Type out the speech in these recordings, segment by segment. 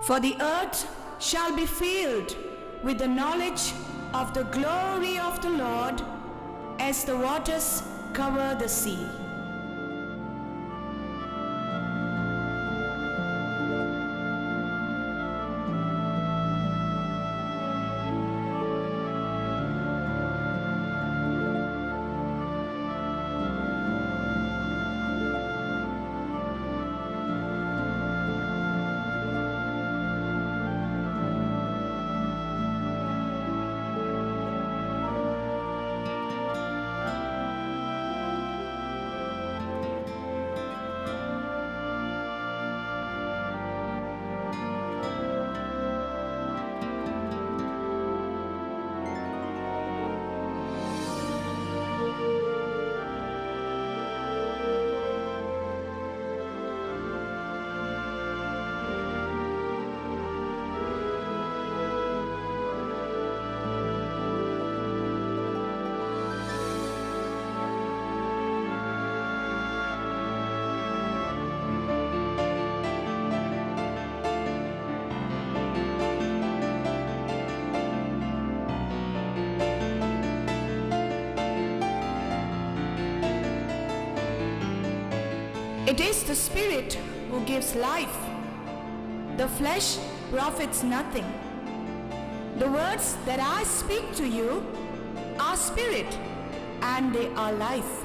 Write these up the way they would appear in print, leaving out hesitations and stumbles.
For the earth shall be filled with the knowledge of the glory of the Lord as the waters cover the sea. It is the Spirit who gives life. The flesh profits nothing. The words that I speak to you are spirit and they are life.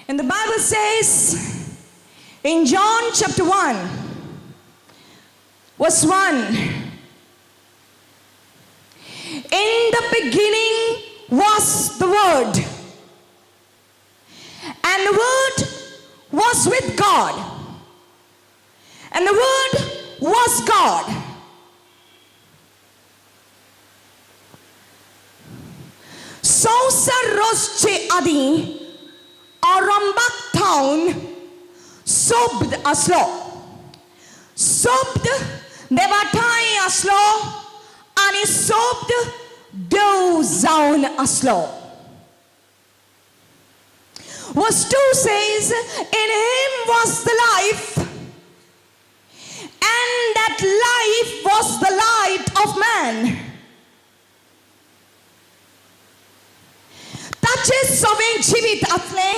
And the Bible says in John chapter 1, verse 1, in the beginning was the Word, and the Word was with God, and the Word was God. संवसार रचचे आदीं आरंभाक थावन शब्द आसलो, शब्द देवा ठांय आसलो आनी शब्द देव जावन आसलो. Verse 2 says, in him was the life, and that life was the light of man. ताचें सवें जिवीत आसलें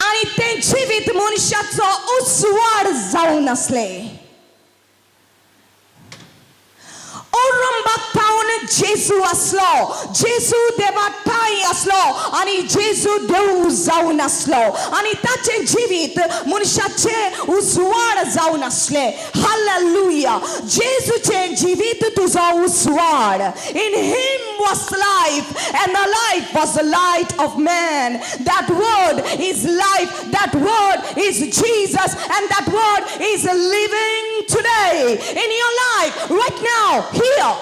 आनी तें जिवीत मनशाचो उजवाड जावन आसलें. औरंबाक थावन जेजू आसलो, जेजू देवा ठांय आसलो आनी जेजू देव जावन आसलो आनी ताचें जिवीत मनशाचें उजवाड जावन आसलें. हालेलुया. जेजूचें जिवीत तुजो उजवाड. In him was life, and the life was the light of man. That word is life, that word is Jesus, and that word is living today in your life, right now, here.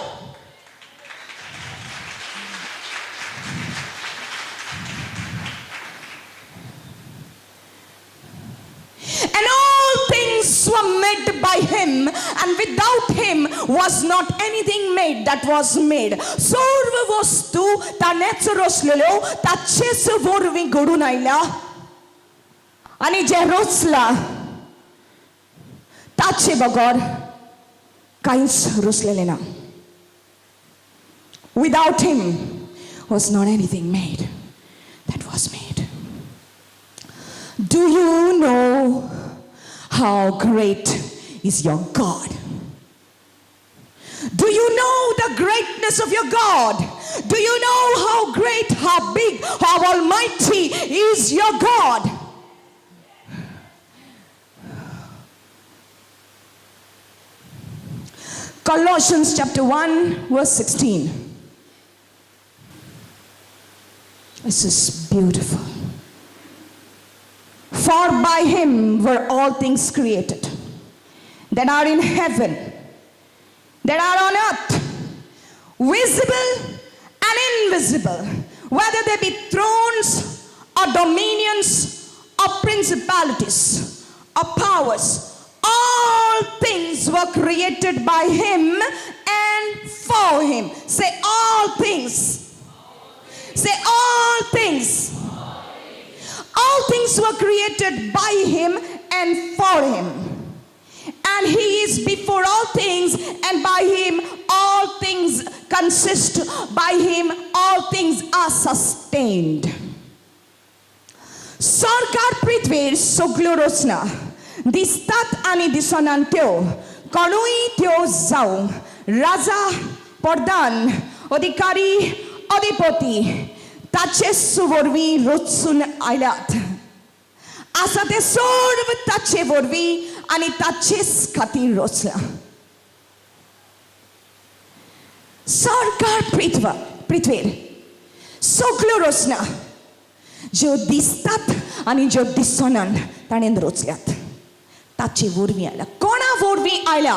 And all things were made by him, and without him was not anything made that was made. सर्व वस्तू ताणेच रचलेल्यो, ताचेच वरवीं घडून आयल्या आनी जें रचलां ताचे बगर कांयच रचलेलें ना. Without him was not anything made that was made. Do you know how great is your God? Do you know the greatness of your God? Do you know how great, how big, how almighty is your God? Colossians chapter 1, verse 16. This is beautiful. For by him were all things created, That are in heaven, that are on earth, visible and invisible, whether they be thrones or dominions or principalities or powers. All things were created by him and for him. Say all things. Say all things. All things were created by him and for him. And he is before all things, and by him all things consist. By him all things are sustained. सरकार पृथ्वीर सगल्यो रचना दिसतात आनी दिसनात त्यो, कोणूय त्यो जावं राजा, प्रधान, अधिकारी, अधिपती, ताचे वरवीं रचून आयल्यात. आसा ते सर्व ताचे वरवीं आनी ताचेच खातीर रचला. सरकार पृथ्वीर सगल्यो रचना ज्यो दिसतात आनी ज्यो दिसनात ताणें रचल्यात, ताचे वरवीं आयल्या. कोणा वरवीं आयल्या?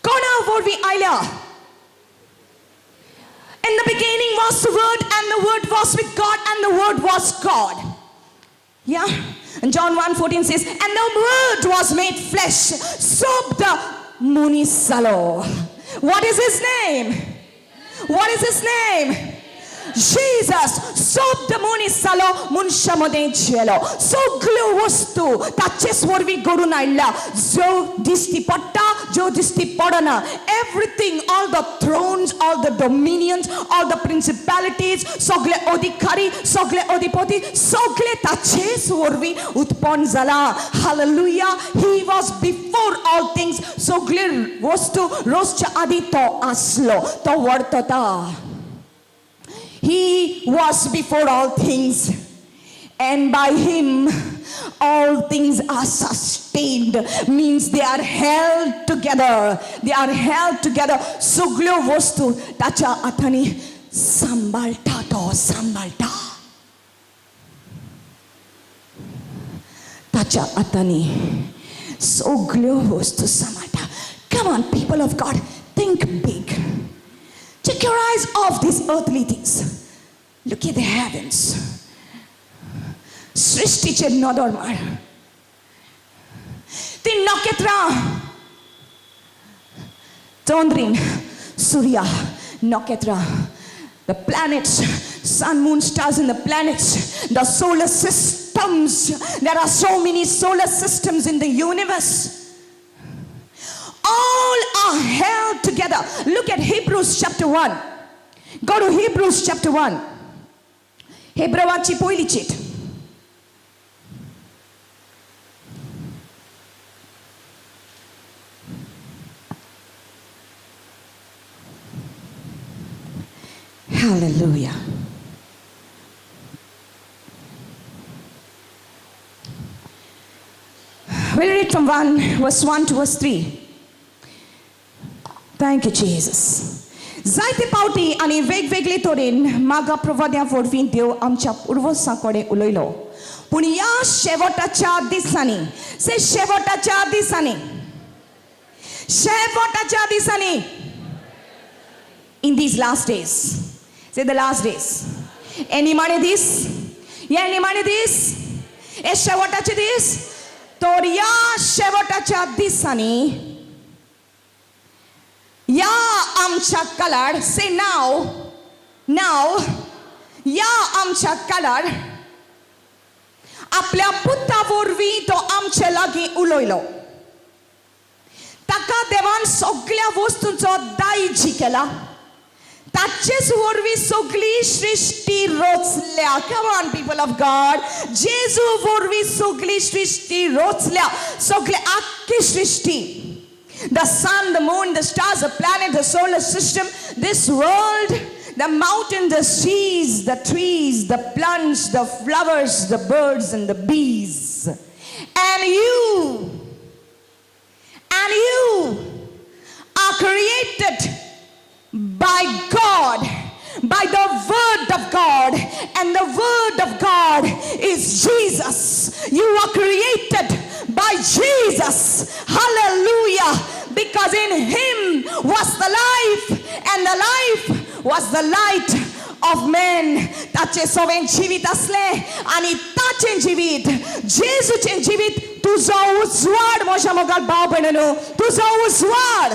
कोणा वरवीं आयल्या? In the beginning was the Word, and the Word was with God, and the Word was God. Yeah? And John 1:14 says, and the Word was made flesh. शब्द मनीस जालो. What is his name? What is his name? Jesus. शब्द मनीस जालो, मनशा मदें जियेलो. सगल्यो वस्तू ताचेच वरवीं घडून आयल्या, ज्यो दिश्टी पडटा, ज्यो दिश्टी पडना. Everything, all the thrones, all the dominions, all the principalities, सगळे अधिकारी, सगळे अधिपती, सगळे ताचेच वरवीं उत्पन्न जाला. Hallelujah. He was before all things. सगळे वस्तू रोजच्या आदी तो आसलो, तो वर्तता. He was before all things, and by him all things are sustained. Means they are held together. They are held together. सगळ्यो वस्तू ताच्या हातांनी सांबाळटा, तो सांबाळटा. ताच्या हातांनी सगळ्यो वस्तू सांबाळटा. Come on, people of God, think big. Take your eyes off these earthly things. Look at the heavens. सृष्टीचेर नदर मार. ती नखेत्रां, चंद्रीन, सूर्या, नखेत्रां, the planets, sun, moon, stars and the planets, the solar systems. There are so many solar systems in the universe. All are held together. Look at Hebrews chapter 1. Go to Hebrews chapter 1. हेब्रवाची पयली चीट. Hallelujah. We'll read from 1, verse 1 to verse 3. Thank you, Jesus. जायते पावटी आनी वेगवेगळे तरेन मागा प्रवाद्या वरवीं देव आमच्या पुर्वजां कडेन उलयलो, पूण ह्या शेवटाच्या दिसांनी, से शेवटाच्या दिसांनी, शेवटाच्या दिसांनी, in these last days, say the last days. हे निमाणे दीस, हे निमाणे दीस, हे शेवटाचे दीस. तर ह्या शेवटाच्या दिसांनी, या आमच्या काळार, से नाव नाव, या आमच्या काळार आपल्या पुता वरवीं तो आमचे लागीं उलयलो. ताका देवान सगळ्या वस्तूंचो दायजी केला. ताचेच वरवीं सगळी सृश्टी रचल्या. Come on, people of God. जेजू वरवीं सगळी सृश्टी रचल्या, सगळे आख्खी सृश्टी. The sun, the moon, the stars, the planet, the solar system, this world, the mountain, the seas, the trees, the plants, the flowers, the birds and the bees. And you are created by God, by the word of God, and the word of God is Jesus. You are created by by Jesus. Hallelujah. Because in him was the life and the life was the light of men. ताचें सवें जिवीत आसलें आनी ताचें जिवीत, जेजूचें जिवीत तुजो उजवाड. म्हज्या मोगाळ भाव भयणीनो, तुजो उजवाड.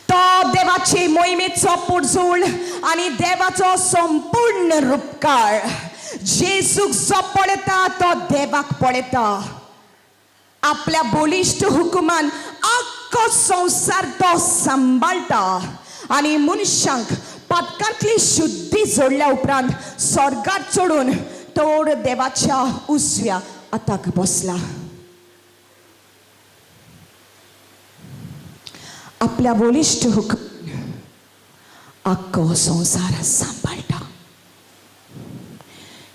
तो देवाचे मोहिमेचो पुरजूळ आनी देवाचो संपूर्ण रुपकार. जेजूक जो पळयता तो देवाक पळयता. आपल्या बलिश्ट हुकुमान आख्खो संवसार तो सांबाळटा आनी मनशांक पातकांतली शुद्धी जोडल्या उपरांत स्वर्गार चडून तोड देवाच्या उजव्या हाताक बसला. आपल्या बलिश्ट हुकुमान आख्खो संवसार सांबाळटा.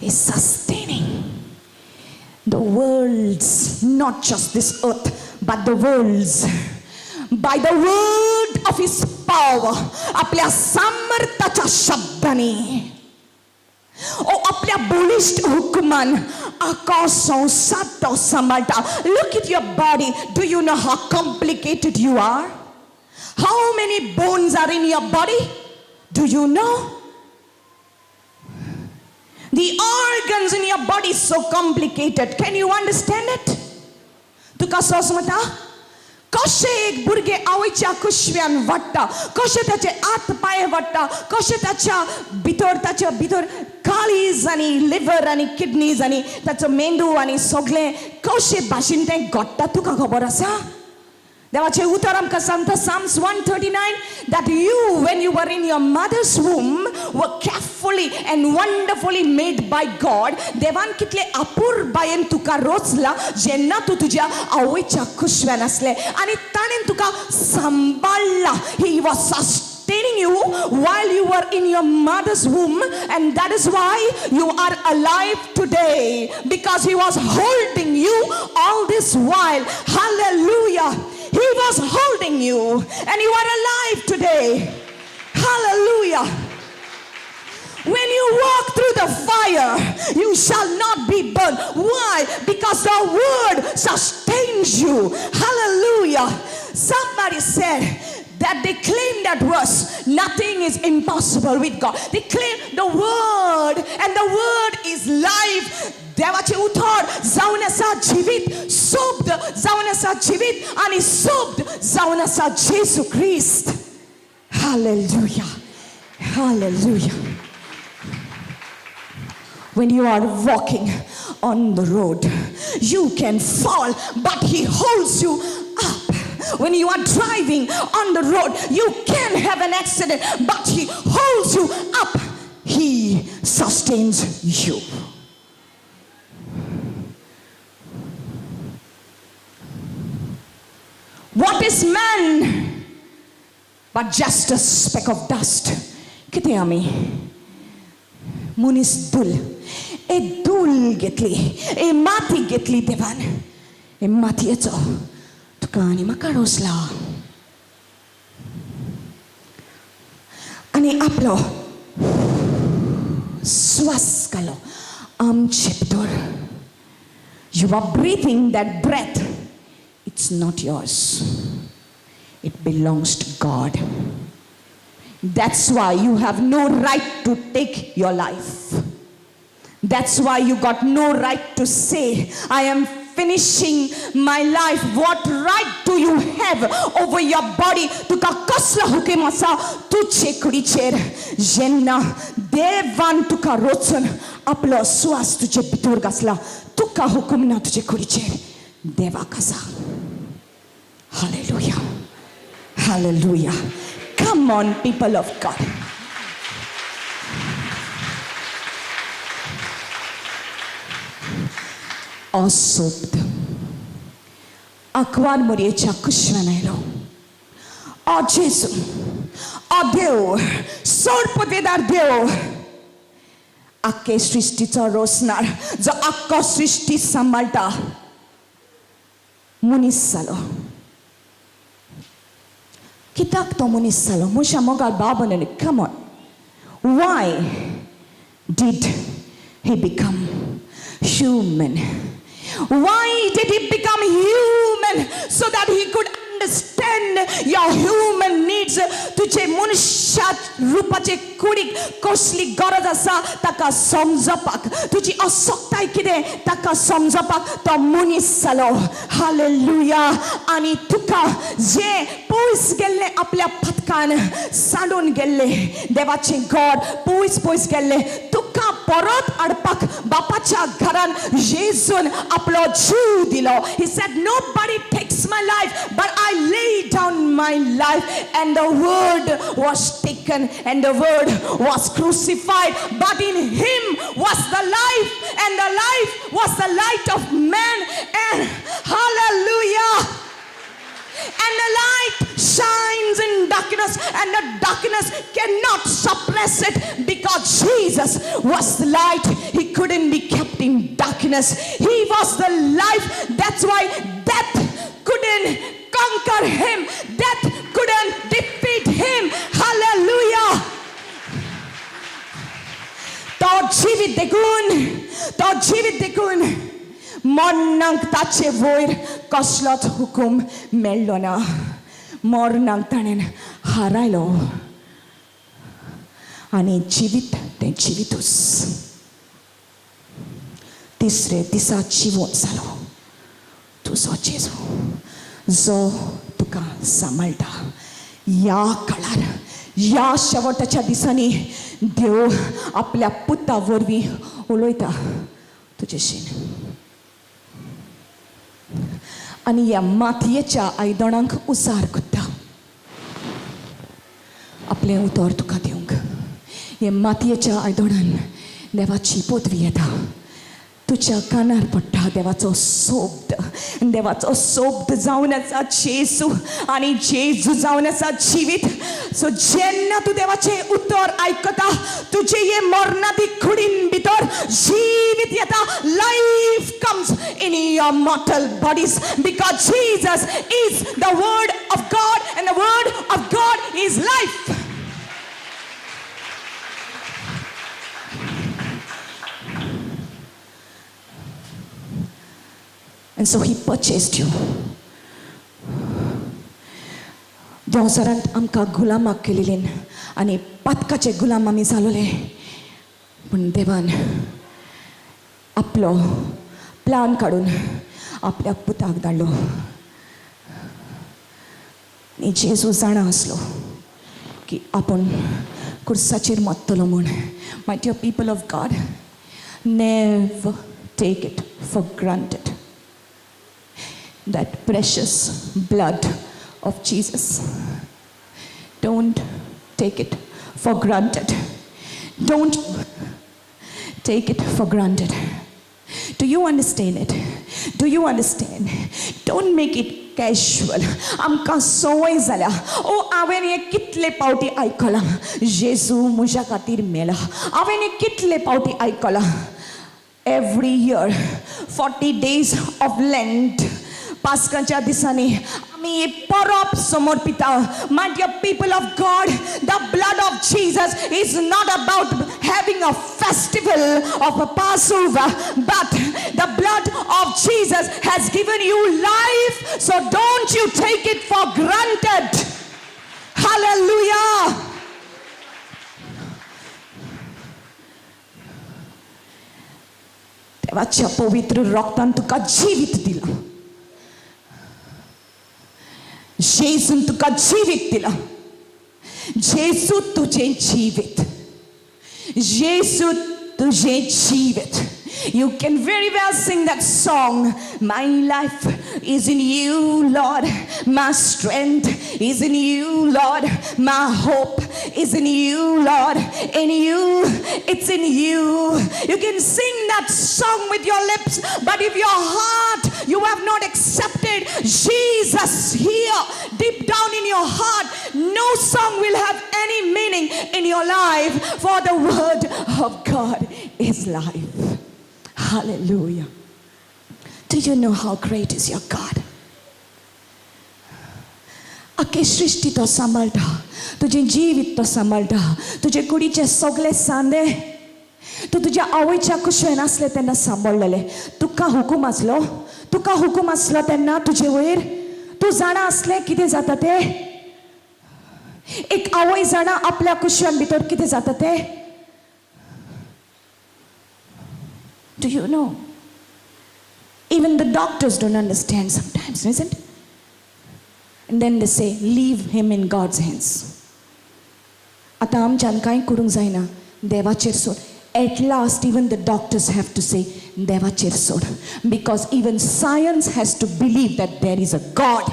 Is sustaining the worlds, not just this earth, but the worlds, by the word of his power. आपल्या सामर्थ्याच्या शब्दांनी, ओ आपल्या बलिश्ट हुकुमान आख्खो संवसार तो सांबाळटा. Look at your body. Do you know how complicated you are? How many bones are in your body? Do you know? The organs in your body is so complicated. Can you understand it? तुका सोंसमता कशें एक भुरगें आवयच्या कुशव्यान वाडटा, कशें ताचे हात पांय वाडटा, कशें ताच्या भितर काळीज आनी लिवर आनी किडनीज आनी ताचो मेंदू आनी सगळें कशें भाशेन तें घडटा, तुका खबर आसा? देवाचें उतर आमकां सांगता, Psalms 139, that you, when you were in your mother's womb, were carefully and wonderfully made by God. देवान कितले अपुरबायेन तुका रोचला जेन्ना तूं तुज्या आवयच्या कुशव्यान आसलें आनी ताणें तुका सांबाळ्ळा. He was sustaining you while you were in your mother's womb, and that is why you are alive today, because he was holding you all this while. Hallelujah. He was holding you and you are alive today. Hallelujah. When you walk through the fire, you shall not be burned. Why? Because the word sustains you. Hallelujah. Somebody said that they claim that verse, nothing is impossible with God. They claim the word, and the word is life. देवाचे उतर जावन आसा जिवीत, शब्द जावन आसा जिवीत आनी शब्द जावन आसा जेजू क्रिस्त. Hallelujah. Hallelujah. When you are walking on the road, you can fall, but He holds you up. When you are driving on the road, you can have an accident, but He holds you up. He sustains you. What is man but just a speck of dust? कितें आमी मनीस धूल, एक धूल घेतली, एक माती घेतली देवान, हे मातयेचो तुका आनी म्हाका रोसला आनी आपलो स्वास घालो आमचे भितर. You are breathing that breath. It's not yours. It belongs to God. That's why you have no right to take your life. That's why you got no right to say, "I am finishing my life." What right do you have over your body? तुका कसलो हुकीम आसा तुजे कुडीचेर, जेन्ना देवान तुका रोचून आपलो स्वास तुजे भितर घातला? तुका हुकूम ना तुजे कुडीचेर, देवाक आसा. Hallelujah. Hallelujah. Come on, people of God. असोब्द आंकवार मोरयेच्या कुशव्यान आयलो. ओ जेजू, ओ देव, सोड पदवेदार देव, आख्खे सृश्टीचो रोसणार, जो आख्खो सृश्टी सांबाळटा, मनीस जालो. कित्याक तो मनीस जालो? मनशां मोगाळ भाव भयणांनी, come on, why? did he become human? Why did he become human? So that he could understand your human needs. तुझे मनशा रुपाचे कुडीक कसली गरज आसा ताका समजपाक, तुजी असक्ताय कितें ताका समजपाक तो मनीस जालो. हालेलुया. आनी तुका जे पयस गेल्ले आपल्या पथकान सांडून गेल्ले देवाचें घर पयस पयस गेल्ले, तुका परत हाडपाक बापाच्या घरान जेजून आपलो जीव दिलो. He said, "Nobody takes my life, but I lay down my life." And the Word was taken and the Word was crucified, but in him was the life, and the life was the light of man. And hallelujah, and the light shines in darkness, and the darkness cannot suppress it, because Jesus was the light. He couldn't be kept in darkness. He was the life. That's why death couldn't conquer him, death couldn't defeat him. Hallelujah. तो जिवीत देखून, तो जिवीत देखून मरणाक ताचे वयर कसलोच हुकूम मेळ्ळो ना. मरणाक ताणें हारायलो आनी जिवीत तें जिवीतूच. तिसरे दिसा जिवोत जालो तुजो जेजू, जो तुका सांबाळटा. ह्या काळार, ह्या शेवटाच्या दिसांनी देव आपल्या पुता वरवीं उलयता तुजेशीन आनी ह्या मातयेच्या आयदणांक उजार करता आपलें उतर तुका दिवंक. हे मातयेच्या आयदणान देवाची पदवी येता, तुज्या कानार पडटा देवाचो शब्द. देवाचो शब्द जावन आसा जेजू आनी जेजू जावन आसा जिवीत. सो जेन्ना तूं देवाचें उतर आयकता, तुजे हे मरणादी कुडीन भितर जिवीत येता. Life comes in your mortal bodies, because Jesus is the Word of God and the Word of God is life. And so he purchased you. संवसारांत आमकां गुलामाक केलेलीन आनी पातकाचे गुलाम आमी जालोले, पूण देवान आपलो प्लान काडून आपल्या पुताक धाडलो. आनी जेजू जाणा आसलो की आपूण कुर्साचेर मरतलो म्हूण. My dear people of God, never take it for granted, that precious blood of Jesus. Don't take it for granted. Don't take it for granted. Do you understand it? Do you understand? Don't make it casual. आमकां संवय जाल्या, ओ हांवें हें कितले पावटी आयकलां, जेजू म्हज्या खातीर मेला, हांवें हें कितले पावटी आयकलां. Every year, 40 days of Lent, पास्काच्या दिसांनी आमी परब समर्पिता. My dear people of God, the blood of Jesus is not about having a festival of a Passover, but the blood of Jesus has given you life, so don't you take it for granted. Hallelujah. देवाच्या पवित्र रक्तान तुका जिवीत दिलां. जेजून तुका जिवीत दिलां. जेजू तुजें जिवीत, जेजू तुजें जिवीत. You can very well sing that song. My life is in you, Lord. My strength is in you, Lord. My hope is in you, Lord. In you, it's in you. You can sing that song with your lips, but if your heart, you have not accepted Jesus here, deep down in your heart, no song will have any meaning in your life, for the Word of God is life. Hallelujah. Do you know how great is your God? आखे सृश्टी तो सांबाळटा, तुजें जिवीत तो सांबाळटा, तुजे कुडीचे सगळे सांदे, तूं तुज्या आवयच्या कुशेन आसलें तेन्ना सांबाळलेलें. तुका हुकूम आसलो, तुका हुकूम आसलो तेन्ना तुजे वयर? तूं जाणा आसलें कितें जाता तें? एक आवय जाणा आपल्या कुशेन भितर कितें जाता तें? Do you know? Even the doctors don't understand sometimes, isn't it? And then they say, leave him in God's hands. आतां आमच्यान कांय करूंक जायना, देवाचेर सोड. At last, even the doctors have to say, देवाचेर सोड. Because even science has to believe that there is a God.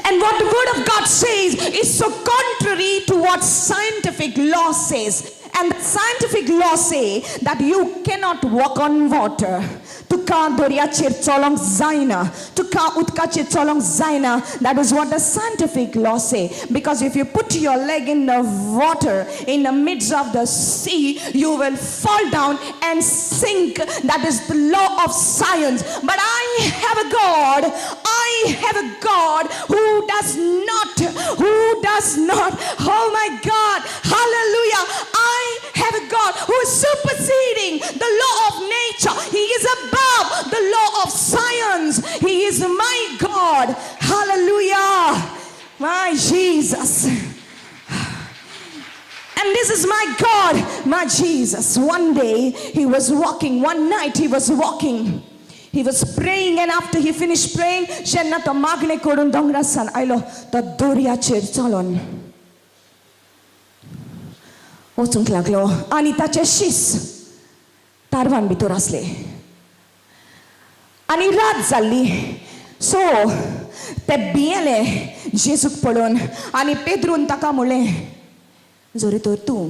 And what the Word of God says is so contrary to what scientific law says. And the scientific law say that you cannot walk on water. तुका दर्याचेर चलोंक जायना, तुका उदकाचेर चलोंक जायना. That is what the scientific law say. Because if you put your leg in the water, in the midst of the sea, you will fall down and sink. That is the law of science. But I have a God, I have a God who does not, who does not, oh my God, hallelujah. I have a God who is superseding the law of nature. He is above the law of science. He is my God. Hallelujah. My Jesus. And this is my God, my Jesus. One day he was walking, one night he was walking. He was praying, and after he finished praying, जेन्ना तो मागणें करून दोंगरासान आयलो, तो दर्याचेर चलोन वचूंक लागलो आनी ताचे शीस तारवान भितर आसले आनी रात जाल्ली. सो ते भियेले जेजूक पळोवन आनी पेद्रून ताका म्हणलें, जरी तर तूं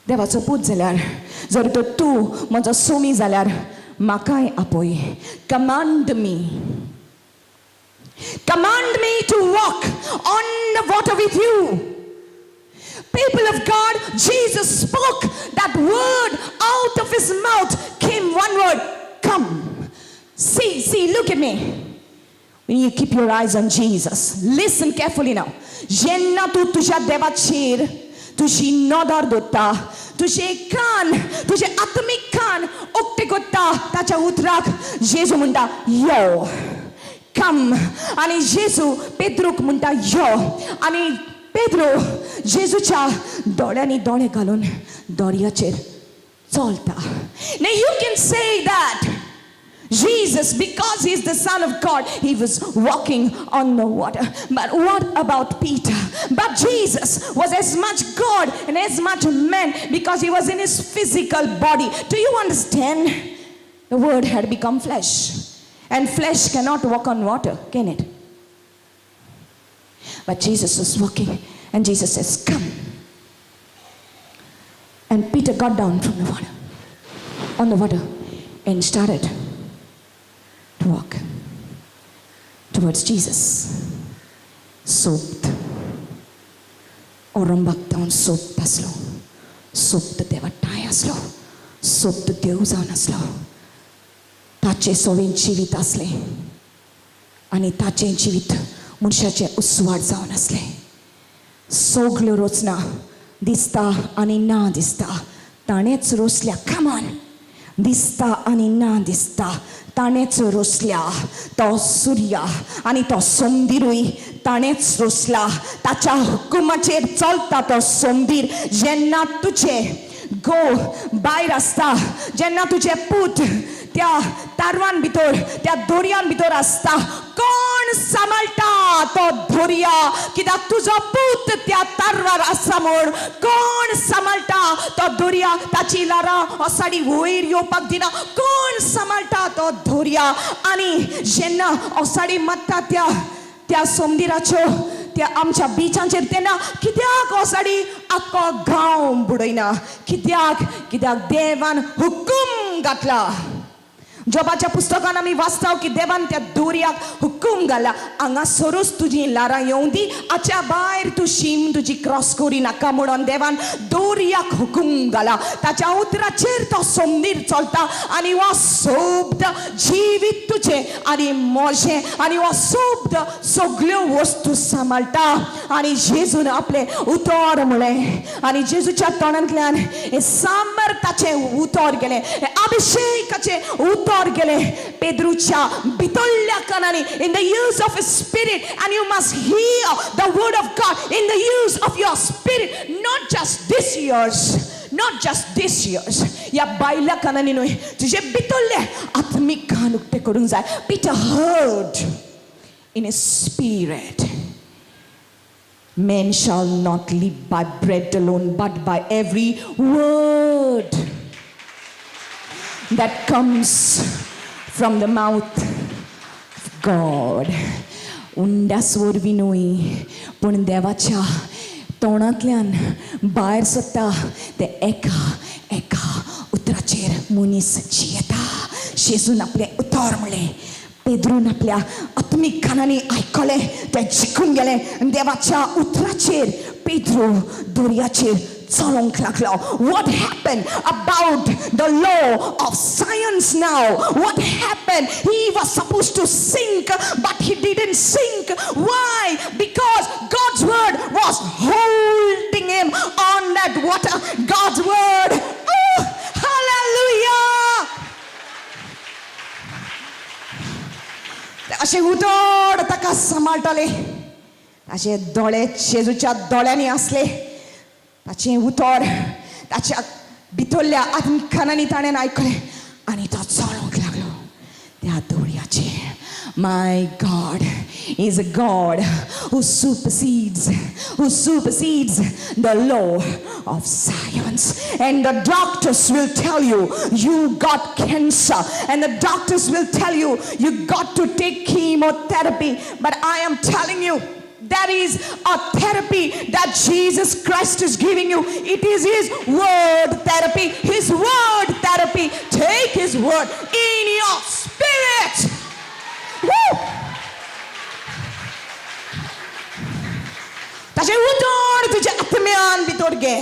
देवाचो पूत जाल्यार, जरी तर तूं म्हजो सोमी जाल्यार म्हाकाय आपय. Command me, command me to walk on the water with you. People of God, Jesus spoke that word. Out of his mouth came one word: come. See, see, look at me. When you keep your eyes on Jesus, listen carefully now. जेन्ना तूं तुज्या देवाचेर तुजी नदर दवरता, तुजे कान, तुजे आत्मीक कान उक्ते करता ताच्या उतराक, जेजू म्हणटा, यो, कम. आनी जेजू पेद्रूक म्हणटा, यो. आनी पेद्रो जेजूच्या दोळ्यांनी दोळे घालून दर्याचेर चलता. Now you can say that Jesus, because he's the Son of God, he was walking on the water. But what about Peter? But Jesus was as much God and as much man because he was in his physical body. Do you understand? The Word had become flesh. And flesh cannot walk on water, can it? But Jesus was walking, and Jesus says, "Come." And Peter got down from the water, on the water, and started to walk towards Jesus. सोप्त ओरंबाक जावन सोप्त आसलो, सोप्त देवा ठांय आसलो, सोप्त देव जावन आसलो. ताचें सोवें जिवीत आसलें आनी ताचें जिवीत मनशाचें उसवाट जावन आसलें. सगल्यो रचना दिसता आनी ना दिसता ताणेंच रोसल्या. कमान, दिसता आनी ना दिसता ताणेंच रोसल्या. तो सुर्या आनी तो सोमदिरूय ताणेंच रोसला. ताच्या हुकुमाचेर चलता तो सोमदीर. जेन्ना तुजें घोव भायर आसता, जेन्ना तुजे पूत त्या तारवान भितर, त्या दोरयान भितर आसता, कोण सांबाळटा तो दर्या? कित्याक तुजो पूत त्या तारवार आसा म्हूण कोण सांबाळटा तो दर्या? ताची ल्हारां ओसाडी वयर येवपाक दिना. कोण सांबाळटा तो दर्या? आनी जेन्ना ओसाडी मारता त्या त्या सोमदिराच्यो त्या आमच्या बिचांचेर, तेन्ना कित्याक ओसाडी आख्खो गांव बुडयना? कित्याक? कित्याक देवान हुकूम घातला. जोबाच्या पुस्तकान आमी वाचता की देवान त्या दोरयाक हुकूम घाला, हांगासरूच तुजी ल्हारां येवं दी, हाच्या भायर तूं शीम तुजी क्रॉस करी नाका म्हणून देवान दोरयाक हुकूम घाला. ताच्या उतराचेर तो सोमनीर चलता आनी हो शब्द जिवीत तुजें आनी म्हजें, आनी हो शब्द सगल्यो वस्तू सांबाळटा. आनी जेजून आपलें उतर म्हळें आनी जेजूच्या तोंडांतल्यान हें सामर्थ्याचें उतर गेलें, हें अभिषेकाचें उतर गेले पेद्रूच्या भितरल्या कानांनी. In the use of his spirit, and you must hear the word of God in the use of your spirit, not just this ears, not just this ears. ह्या बायल्या कानांनी न्हय, तुजे भितरले आत्मीक कान उक्ते करूंक जाय. Peter heard in his spirit, men shall not live by bread alone, but by every word that comes from the mouth of God. उंडास वरवीं न्हय, पूण देवाच्या तोंडांतल्यान भायर सरता ते एका एका उतराचेर मनीस जियेता. जेजून आपलें उतर म्हणलें, पेद्रून आपल्या आत्मीक कानांनी आयकलें, तें जिखून गेलें. देवाच्या उतराचेर पेद्रू दर्याचेर चलोवंक लागलो. What happened about the law of science now? What happened? He was supposed to sink, but he didn't sink. Why? Because God's word was holding him on that water. God's word. Oh, hallelujah! अशें उतर ताका सांबाळटाले. ताचे दोळे जेजूच्या दोळ्यांनी आसले. ताचें उतर ताच्या भितरल्या आत्मकानांनी ताणें आयकलें आनी तो चलोवंक लागलो त्या दोळयाचेर. My God is a God who supersedes, who supersedes the law of science. And the doctors will tell you, you got cancer. And the doctors will tell you, you got to take chemotherapy. But I am telling you, there is a therapy that Jesus Christ is giving you. It is His word therapy. His word therapy. Take His word in your spirit. Woo! ताचें उतर तुज्या आत्म्यान भितर घे.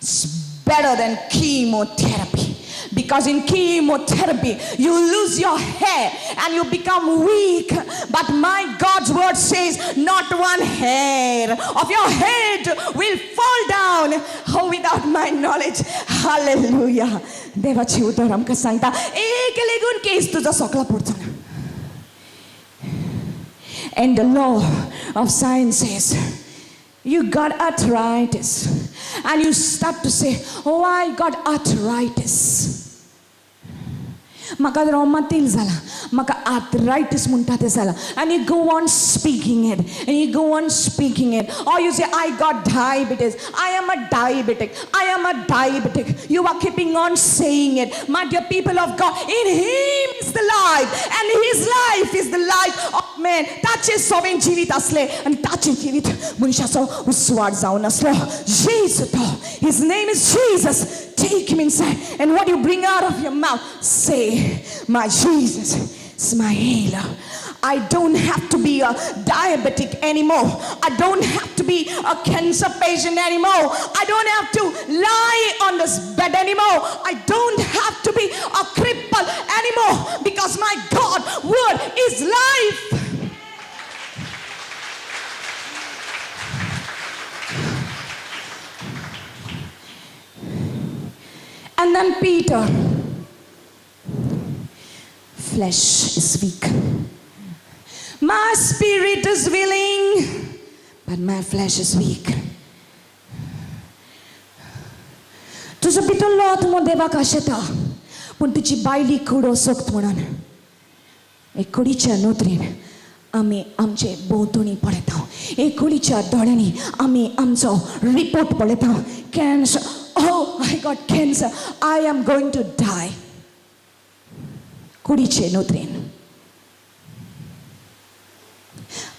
It's better than chemotherapy. Because in chemotherapy, you lose your hair and you become weak. But my God's word says, not one hair of your head will fall down, oh, without my knowledge. Hallelujah. देवाची उतर आमकां सांगता, एक लेगून केस तुजो सोकला पडचो ना. And the law of science says, you got arthritis. And you start to say, oh, I got arthritis. म्हाका रोमातील जाला, म्हाका आर्थरायटीस म्हणटा तें जाला. And you go on speaking it, and you go on speaking it. Or you say, I got diabetes, I am a diabetic, I am a diabetic. You are keeping on saying it. My dear people of God, in Him is the life, and His life is the life of man. ताचें सोबें जिवीत आसलें आनी ताचें जिवीत मनशाचो उस्वाड जावन आसलो. जेजू तो, His name is Jesus. Take Him inside, and what you bring out of your mouth, say, my Jesus is my healer. I don't have to be a diabetic anymore. I don't have to be a cancer patient anymore. I don't have to lie on this bed anymore. I don't have to be a cripple anymore, because my God word is life. And then Peter, flesh is weak. My spirit is willing, but my flesh is weak. तुजो भितरलो आत्मो देवाक आशेता, पूण तुजी बायली कूड असक्त म्हणून एक कुडीच्या नदरेन आमी आमचे भोंवतणी पळयता, एक कुडीच्या दोळ्यांनी आमी आमचो रिपोर्ट पळयता. Cancer, oh I got cancer, I am going to die. कुडीचे नदरेन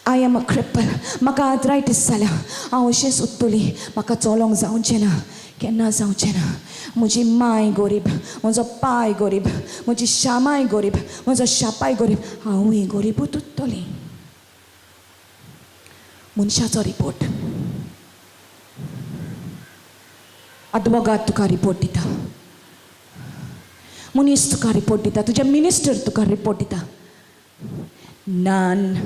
I am a cripple, म्हाका आर्थरायटीस जाल्या, हांव अशेंच उत्तली, म्हाका चलोवंक जावचें ना. केन्ना जावचें ना. म्हजी माय गोरीब, म्हजो पाय गोरीब, म्हजी शामाय गोरीब, म्हजो शापाय गोरीब, हांवूय गोरीबूच उरतली. मनशाचो रिपोर्ट, आदवोगाद तुका रिपोर्ट दिता, मनीस तुका रिपोर्ट दिता, तुजे मिनिस्टर तुका रिपोर्ट दिता. None,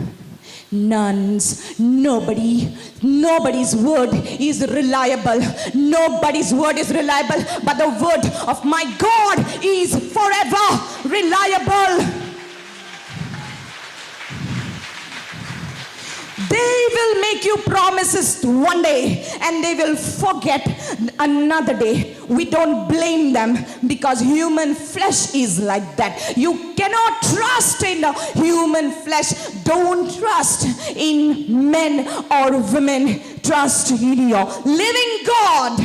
none's, nobody, nobody's word is reliable. Nobody's word is reliable, but the word of my God is forever reliable. They will make you promises one day and they will forget another day. We don't blame them because human flesh is like that. You cannot trust in the human flesh. Don't trust in men or women. Trust in your living God.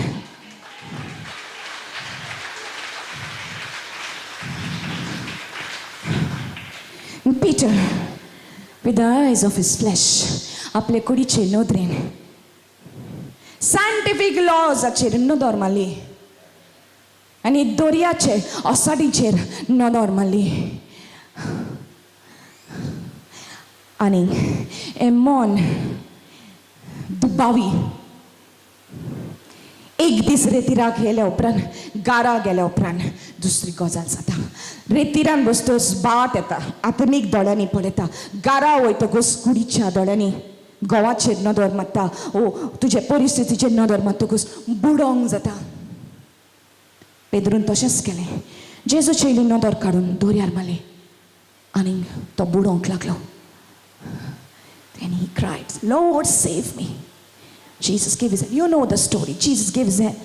Peter, with the eyes of his flesh, आपले कुडीचे नदरेन scientific लॉजाचेर नदर मारली आनी दर्याचे असाडीचेर नदर मारली आनी हें मन दुबावी. एक दीस रेतिराक गेल्या उपरांत, गारा गेल्या उपरांत दुसरी गजाल जाता. रेतिरान बसतच बाट येता, आत्मीक दोळ्यांनी पळयता. गारा वयतकूच कुडीच्या दोळ्यांनी घोवाचेर नदर मारता, ओ तुजे परिस्थितीचेर नदर मारतकूच बुडोंक जाता. पेद्रून तशेंच केलें. जेजूची इल्ली नदर काडून दर्यार मारली आनी तो बुडोंक लागलो. And he cried, Lord, save me. Jesus gave his hand. You know the story. Jesus gave his hand.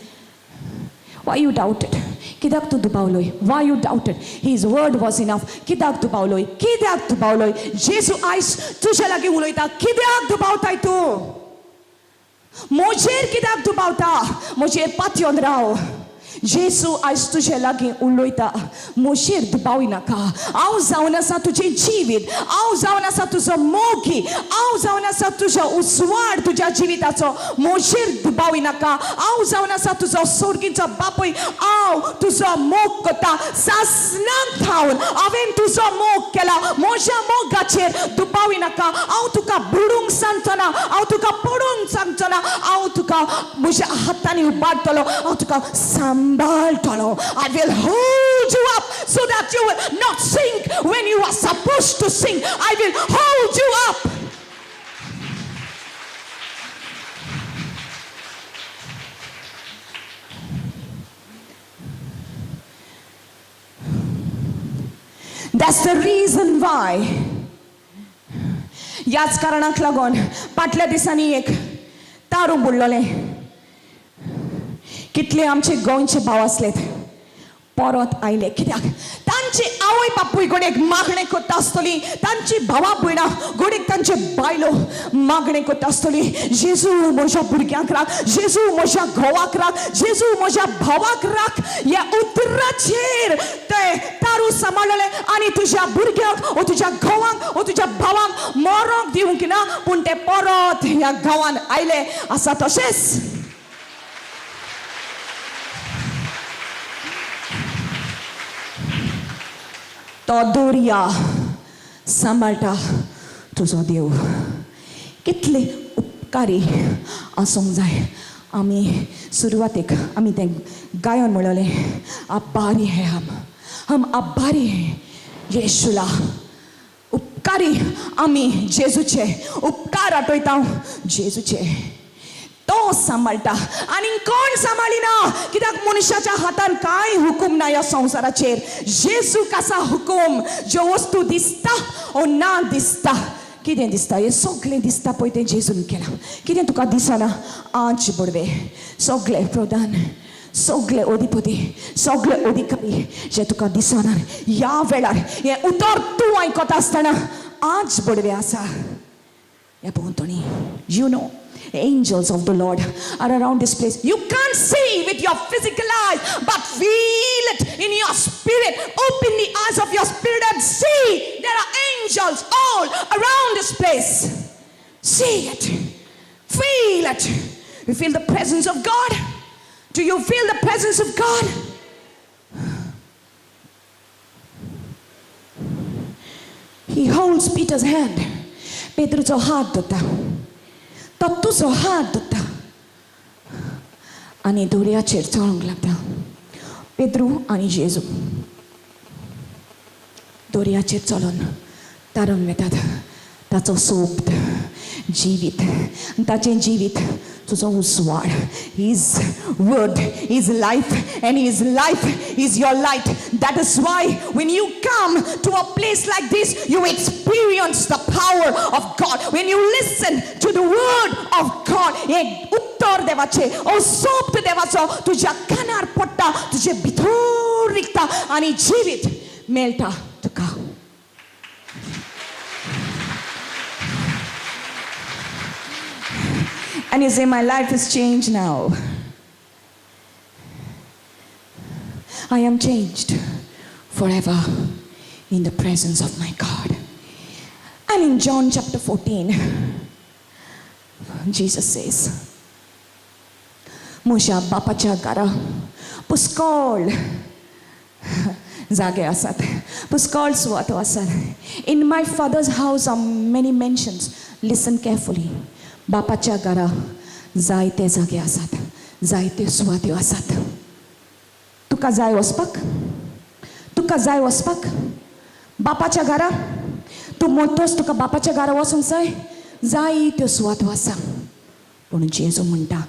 Why you doubted? कित्याक तूं दुबावलोय? Why you doubted? His word was enough. कित्याक दुबावलोय? कित्याक दुबावलोय? जेजू आयज तुज्या लागीं उलयता. कित्याक दुबावताय तूं? म्हजेर कित्याक दुबावता? म्हजेर पातयेवन राव. जेजू आयज तुजे लागीं उलयता. म्हजेर दुबावी नाका. हांव जावन आसा तुजें जिवीत, हांव जावन आसा तुजो मोगी, हांव जावन आसा तुजो उजवाड तुज्या जिविताचो. म्हजेर दुबावी नाका. हांव जावन आसा तुजो सोर्गीचो बापूय. हांव तुजो मोग करता. सासणाक थावन हांवें तुजो मोग केला. म्हज्या मोगाचेर दुबावी नाका. हांव तुका बुडूंक सांगचो ना, हांव तुका पडूंक सांगचो ना. हांव तुका म्हज्या हातांनी उबारतलो, हांव तुका सांबाळटलो. I will hold you up so that you will not sink when you are supposed to sink. I will hold you up. That's the reason why. ह्याच कारणाक लागून फाटल्या दिसांनी एक तारू बुडलोलें. कितले आमचे गोंयचे भाव आसलेत परत आयले. कित्याक? तांची आवय बापूय घडयेक मागणें करता आसतली, तांची भावा भयणां घडयेक तांचे बायलो मागणें करता आसतली, जेजू म्हज्या भुरग्यांक राख, जेजू म्हज्या घोवाक राख, जेजू म्हज्या भावाक राख. ह्या उतराचेर ते तारू सांबाळले आनी तुज्या भुरग्यांक ओ तुज्या घोवांक ओ तुज्या भावांक मरोंक दिवंक ना, पूण ते परत ह्या गांवान आयले आसा तशेंच. तो दर्या सांबाळटा तुजो देव. कितले उपकारी आसूंक जाय. आमी सुरवातेक आमी तें गायन म्हणलें, आभारी है हम, हम आभारी है येशूला. उपकारी आमी जेजूचे उपकार आठयता. जेजूचे तो सांबाळटा आनी कोण सांबाळिना. कित्याक मनशाच्या हातान कांय हुकूम ना ह्या संवसाराचेर. जेजूक आसा हुकूम. ज्यो वस्तू दिसता ओ ना दिसता, कितें दिसता हें सगळें दिसता पळय तें जेजून केलां. कितें तुका दिसना? आंच बडवे सगळे प्रधान, सगळे अधिपती, सगळे अधिकारी जे तुका दिसना ह्या वेळार हें उतर तूं आयकता आसतना आंच बडवे आसा ह्या भोंवतणी. You know, angels of the Lord are around this place. You can't see with your physical eyes, but feel it in your spirit. Open the eyes of your spirit and see there are angels all around this place. See it. Feel it. You feel the presence of God. Do you feel the presence of God? He holds Peter's hand. पेद्रूचो हात धरता, तो तुजो हात धरता आनी दर्याचेर चलोंक लागता. पेद्रू आनी जेजू दर्याचेर चलोन तारून वेतात. ताचो सोबत जिवीत, ताचें जिवीत तुजो उजवाड. His word is life and his life is your light. That is why when you come to a place like this, you experience the power of God. When you listen to the word of God, हें उत्तर देवाचें, हो सोबत देवाचो तुज्या कानार पडटा, तुजे भितर रिगता आनी जिवीत मेळटा तुका. And you say, my life is changed now. I am changed forever in the presence of my God. And in John chapter 14, Jesus says, म्हज्या बापाच्या घरा पुस्कळ जागे आसात, पुस्कळ सुवातो आसात. In my father's house are many mansions. Listen carefully. बापाच्या घरा जायते जागे आसात, जायते सुवात्यो आसात. तुका जाय वचपाक? तुका जाय वचपाक बापाच्या घरा? तूं मोटोच, तुका बापाच्या घरा वचूंक जाय? जायत्यो सुवातो आसा. पूण जेजू म्हणटा,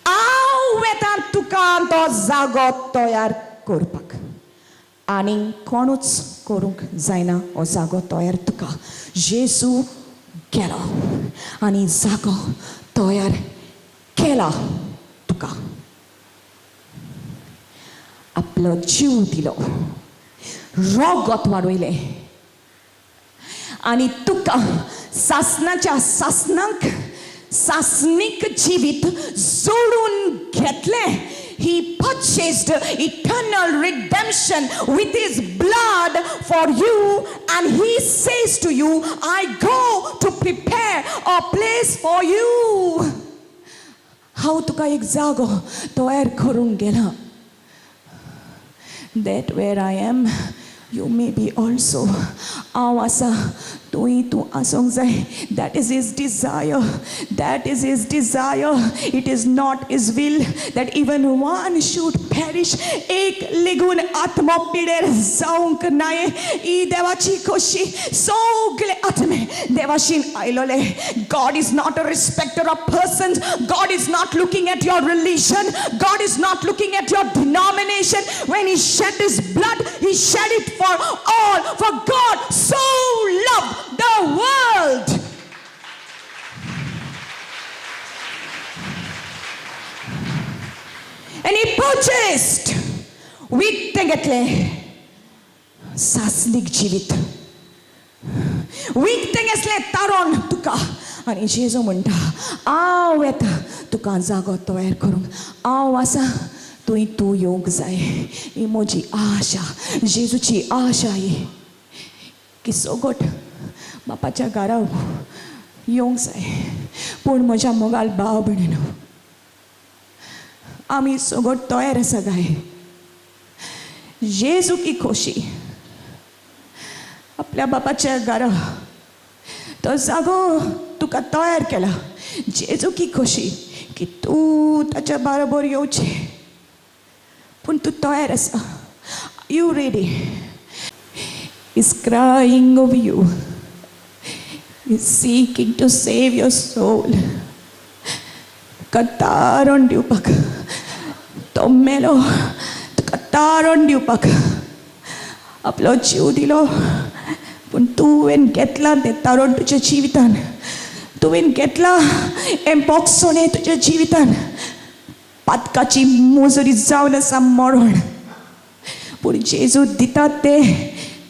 हांव वेता तुका तो जागो तयार करपाक. आनी कोणूच करूंक जायना हो जागो तयार तुका. जेजू गेलो आनी जागो तयार केला तुका. आपलो जीव दिलो, रगत वाडयलें आनी तुका सासनाच्या सासनाक सासनीक जिवीत जोडून घेतलें. He purchased eternal redemption with his blood for you, and he says to you, I go to prepare a place for you. हांव तुका एक जागो तयार करूंक गेला. That where I am, you may be also. हांव आसा तूंय तूं आसूंक जाय. That is his desire. That is his desire. It is not his will that even one should perish. एक लेगून आत्मो पिडेर जावंक नाये. ही देवाची खोशी. सगळे आत्मे देवाशीन आयलोले. God is not a respecter of persons. God is not looking at your religion. God is not looking at your denomination. When he shed his blood, he shed it for all. For God so loved the world. And he purchased विकतें घेतलें सासनीक जिवीत, विकतें घेतलें तारण तुका. आनी जेजू म्हणटा, हांव येता तुका जागो तयार करूंक. हांव आसा तुवें तूं येवंक जाय. ही म्हजी आशा, जेजूची आशा ही की सगट बापाच्या घरा येवंक जाय. पूण म्हज्या मोगाल भाव भयणीनो, आमी सगट तयार आसा काय? जेजू की खोशी आपल्या बापाच्या घरा तो जागो तुका तयार केला. जेजू की खोशी की तूं ताच्या बरोबर येवचें. पूण तूं तयार आसा? You ready? He's crying over you. He's seeking to save your soul. तुका तारण दिवपाक तो मेलो, तुका तारण दिवपाक आपलो जीव दिलो. पूण तुवें घेतलां तें तारण तुज्या जिवितान. तुवें घेतलां हें बोगसणें तुज्या जिवितान. पातकाची मोजरी जावन आसा मरण. पूण जेजू दिता तें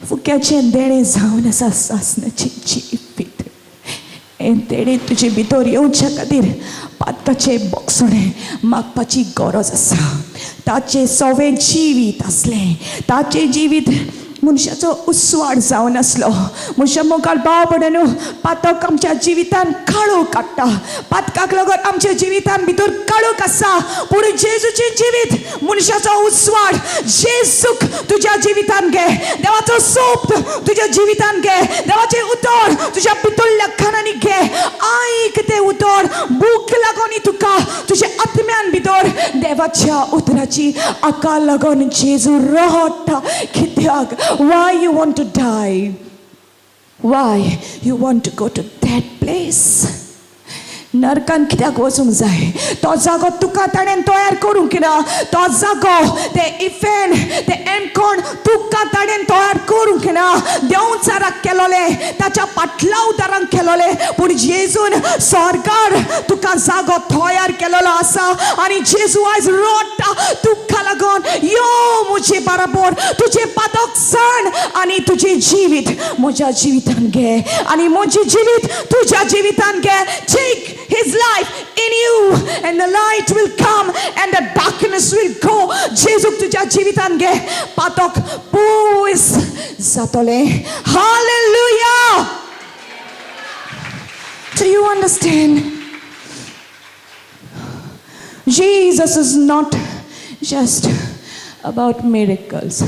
फुक्याचें देणें जावन आसा सासनाचें जिवीत. हें देणें तुजे भितर येवच्या खातीर पातकाचें बोगसणें मागपाची गरज आसा. ताचें सवें जिवीत आसलें, ताचें जिवीत मनशाचो उसवाड जावन आसलो. मनशा मुखार भाव भयणांनो, पातक आमच्या जिवितान काळोख काडटा. पातकाक लागून आमच्या जिवितान भितर काळोख आसा, पूण जेजूचें जिवीत मनशाचो उसवाड. जेजूक तुज्या जिवितान घे, देवाचो सोप तुज्या जिवितान घे, देवाचें उतर तुज्या भितरल्या कानांनी घे. आयक तें उतर, भूक लागोनी तुका तुज्या आत्म्यान भितर देवाच्या उतराची आका लागून जेजू रडटा. कित्याक? Why you want to die? Why you want to go to that place? नरकान कित्याक वचूंक जाय? तो जागो तुका ताणें तयार करूंक ना. तो जागो, ते इफेन, ते एमकोण तुका ताणें तयार करूंक ना. देंवचाराक केलोले, ताच्या पाटलावदारांक केलोले, पूण जेजून सरकार तुका जागो तयार केलेलो आसा. आनी जेजू आयज रडटा तुका लागून, यो म्हजे बराबर, तुजें पातक सण आनी तुजें जिवीत म्हज्या जिवितान घे आनी म्हजें जिवीत तुज्या जिवितान घे. Take his life in you and the light will come and the darkness will go. जेजूक तुज्या जिवितान घे, पातक पयस जातलें. Hallelujah. Do you understand? Jesus is not just about miracles.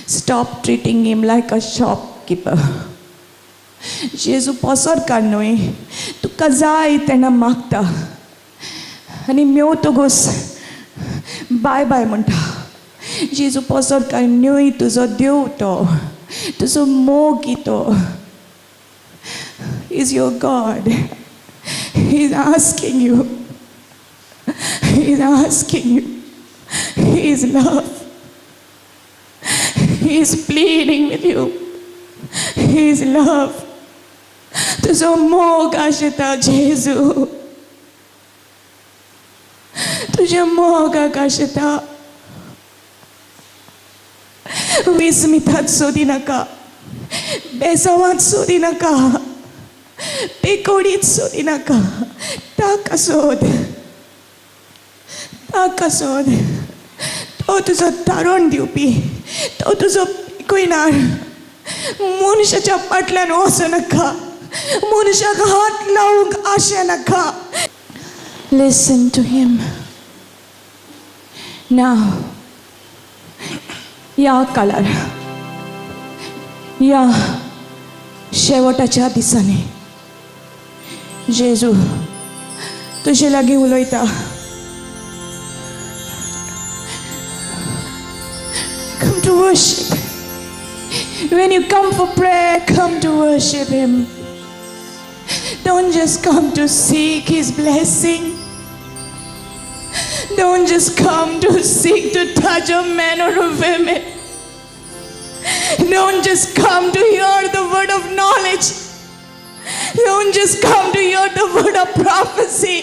Stop treating him like a shopkeeper. जेजू पोसोरकार न्हय, तुका जाय तेन्ना मागता आनी मेवतगूच बाय बाय म्हणटा. जेजू पोसोरकार न्हय, तुजो देव तो, तुजो मोगी तो. Is your God. He is asking you. He is asking you. He is love. He is pleading with you. He is love. तुजो मोग आशेता जेजू, तुज्या मोगाक आशेता. विस्मितात सोदी नाका, बेजावात सोदी नाका, पेकोडीत सोदी नाका. ताका सोद, ताका सोद. तो तुजो तारण दिवपी, तो तुजो पिकयणार. मनशाच्या फाटल्यान वचूं नाका, मनशाक हात लावंक आशे नाका. Listen to him. Now, ह्या काळार, ह्या शेवटाच्या दिसांनी जेजू तुजे लागीं उलयता. Come to worship. When you come for prayer, come to worship Him. Don't just come to seek His blessing. Don't just come to seek to touch a man or a woman. Don't just come to hear the word of knowledge. Don't just come to hear the word of prophecy.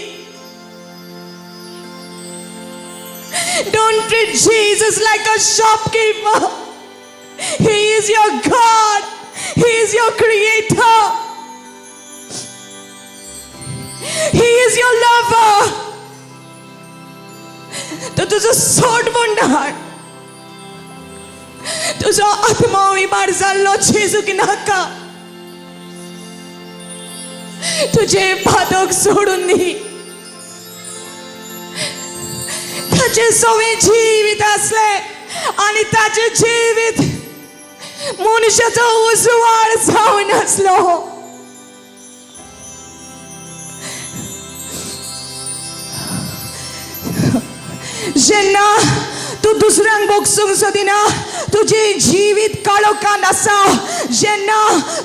Don't treat Jesus like a shopkeeper. He is your God. He is your creator. He is your lover. तो तुजो सोड म्हणणार, तुजो आत्मा विमार जाल्लो जेजूक नाका. तुजे पातक सोडून दी. ताचें सवें जिवीत आसलें आनी ताचें जिवीत मनशाचो उजवाड जावन आसलो. जेन्ना तूं दुसऱ्यांक भोगसूंक सोदिना, तुजें जिवीत काळोखान आसा. जेन्ना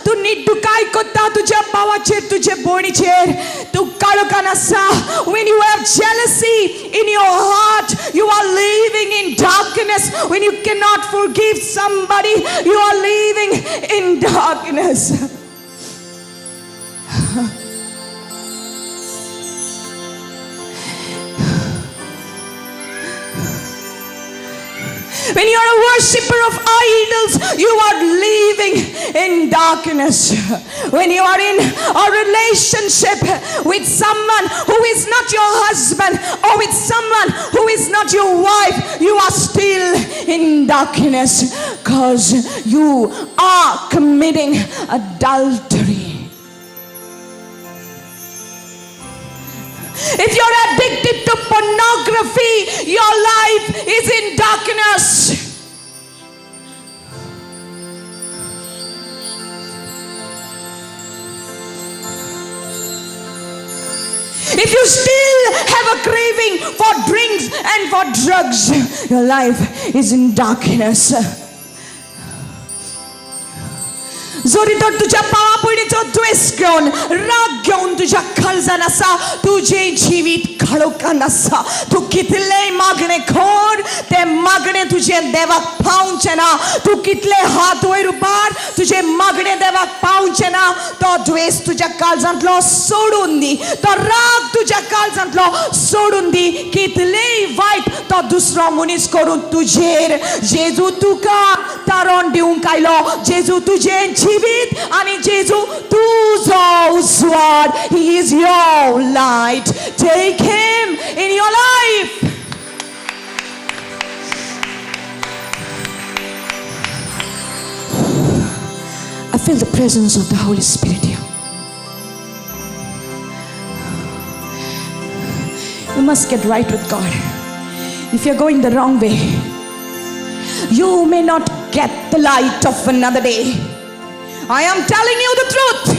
तूं निड्डुकाय कोत्ता तुज्या भावाचेर, तुजे भयणीचेर, तूं काळोखान आसा. When you have jealousy in your heart, you are living in darkness. When you cannot forgive somebody, you are living in darkness. When you are a worshipper of idols, you are living in darkness. When you are in a relationship with someone who is not your husband or with someone who is not your wife, you are still in darkness because you are committing adultery. If you're addicted to pornography, your life is in darkness. If you still have a craving for drinks and for drugs, your life is in darkness. जरी तर तुज्या भावा भयणीचो द्वेस घेवन, राग घेवन तुज्या काळजान आसा, तुजें जिवीत काळोखान आसा. तूं कितलेंय मागणें कर, तें मागणें तुजें देवाक पावचें ना. तूं कितले हात वयर उबार, तुजें मागणें देवाक पावचें ना. तो द्वेस तुज्या काळजांतलो सोडून दी, तो राग तुज्या काळजांतलो सोडून दी. कितलेंय वायट तो दुसरो मनीस करून तुजेर, जेजू तुका तारण दिवंक आयलो. जेजू तुजें जिवीत आनी जेजू तुजो उजवाड. He is your light. Take him in your life. I feel the presence of the Holy Spirit here. You must get right with God. If you're going the wrong way, you may not get the light of another day. I am telling you the truth.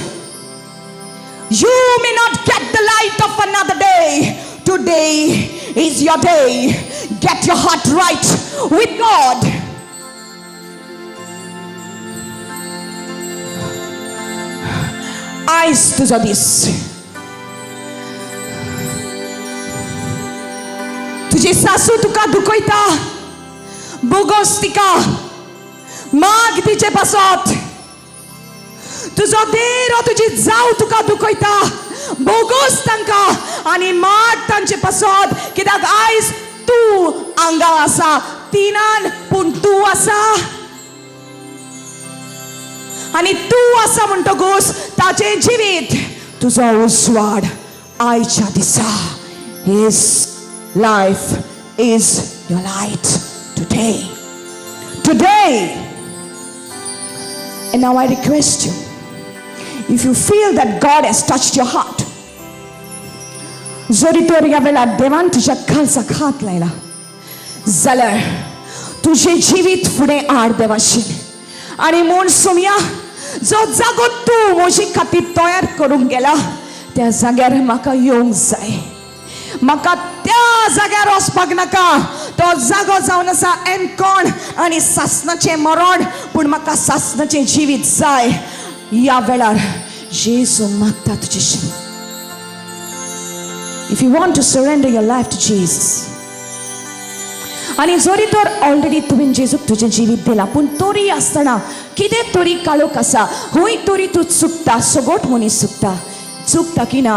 You may not get the light of another day. Today is your day. Get your heart right with God. आयज तुजो दीस. तुजी सासू तुका दुखयता, बोगोस तिका, माग तिचे पासत. तुजो देर ओ तुजी जाव तुका दुखयता, बोगोस तांकां आनी माग तांचे पासत, कित्याक आयज तूं हांगा आसा, तिनान पूण तूं आसा आनी तूं आसा म्हणटकूच ताचें जिवीत तुजो उजवाड आयच्या दिसा. His life is your light today. Today. And now I request you, if you feel that God has touched your heart, जरी तर ह्या वेळार देवान तुज्या काळजाक हात लायला जाल्यार तुजें जिवीत फुडें हाड देवाशीन आनी म्हूण सोमया, जो जागो तूं म्हजे खातीर तयार करूंक गेला त्या जाग्यार म्हाका येवंक जाय. म्हाका त्या जाग्यार वचपाक नाका. तो जागो जावन आसा एनकोण आनी सासनाचें मरण, पूण म्हाका सासनाचें जिवीत जाय. ह्या वेळार जेजू मागता तुजेशी. If you want to surrender your life to Jesus, आनी जरी तर ऑलरेडी तुवें जेजूक तुजें जिवीत दिलां, पूण तरी आसतना कितें तरी काळोख आसा, खंय तरी तूं चुकता. सगोट मनीस चुकता. चुकता की ना?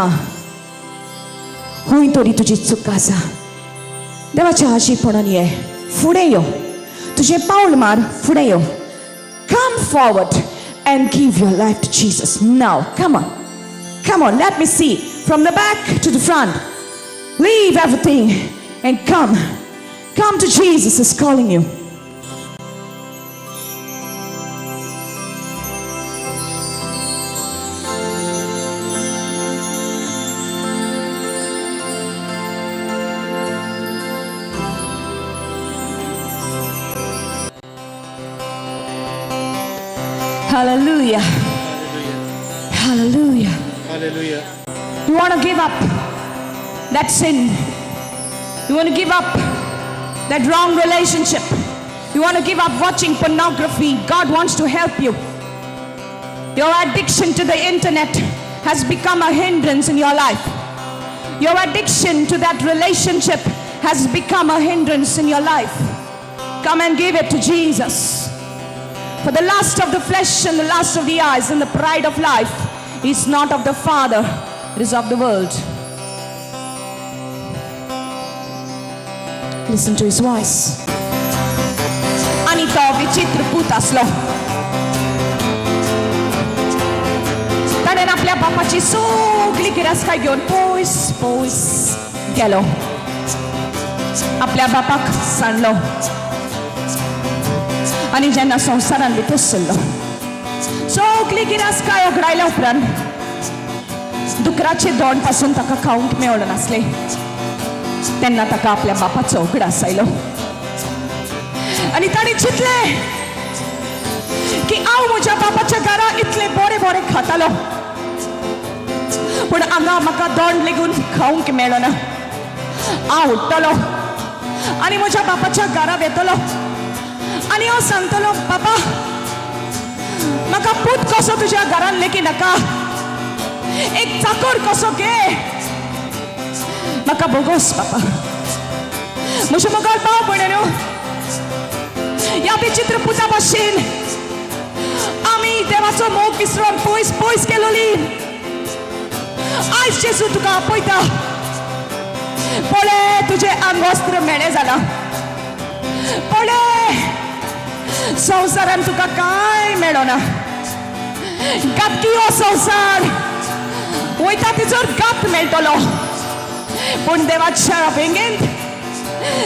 खंय तरी तुजी चूक आसा. देवाच्या हाजीरपणान ये, फुडें यो, तुजें पावल मार, फुडें यो. Come forward and give your life to Jesus now. Come on, come on, let me see from the back to the front. Leave everything and come. Come to Jesus is calling you. Hallelujah. Hallelujah. Hallelujah. You want to give up that sin. You want to give up that wrong relationship. You want to give up watching pornography. God wants to help you. Your addiction to the internet has become a hindrance in your life. Your addiction to that relationship has become a hindrance in your life. Come and give it to Jesus. For the lust of the flesh and the lust of the eyes and the pride of life is not of the Father, it is of the world. Listen to his voice. आनी तो विचित्र पूत आसलो. ताणें आपल्या बापाची सगळी गिरासकाय घेवन पयस पयस गेलो, आपल्या बापाक सांडलो. आनी जेन्ना संवसारान भितर सरलो, सगळी गिरासकाय ओगडायल्या उपरांत दुकराचे दोंड पासून ताका खावंक मेळना नासलें. तेन्ना ताका आपल्या बापाचो उगडास आयलो आनी ताणें चिंतलें की हांव म्हज्या बापाच्या घरा इतलें बरें बरें खातालो, पूण हांगा म्हाका दोंड लेगून खावंक मेळना. हांव उठ्ठलो आनी म्हज्या बापाच्या घरा वेतलो आनी हांव सांगतलो, बाबा म्हाका पूत कसो तुज्या घरान लेगीत नाका, एक चाकर कसो घे, म्हाका बोगोस बाबा. म्हज्या मुखार पाव पडलो ह्या विचित्र पुता भाशेन आमी देवाचो मोग विसरून पयस पयस केलोली. आयज जेजू तुका आपयता, पळय तुजें आंगवस्त्र मेळें जालां, पळय संवसारान तुका कांय मेळना. गातकी हो संवसार वयता तिचोर गात मेळटलो, पूण देवाच्या वेंगेंत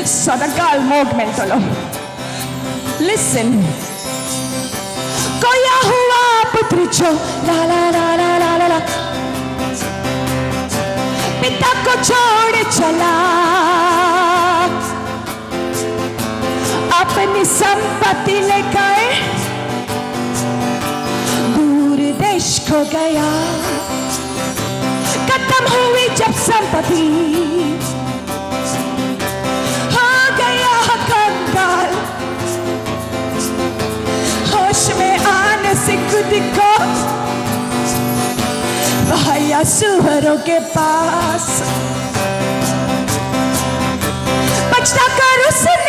सदांकाळ मोग मेळटलो. लिसन. खोया हुआ पुत्र जो ला ला ला ला ला ला ला पिता को छोड़ चला, अपनी संपत्ति लेकर दूर देश को गया. खत्म हुई जब संपत्ति, हो गया कंगाल. होश में आने से खुद को पाया सुअरों के पास. पछता कर उसने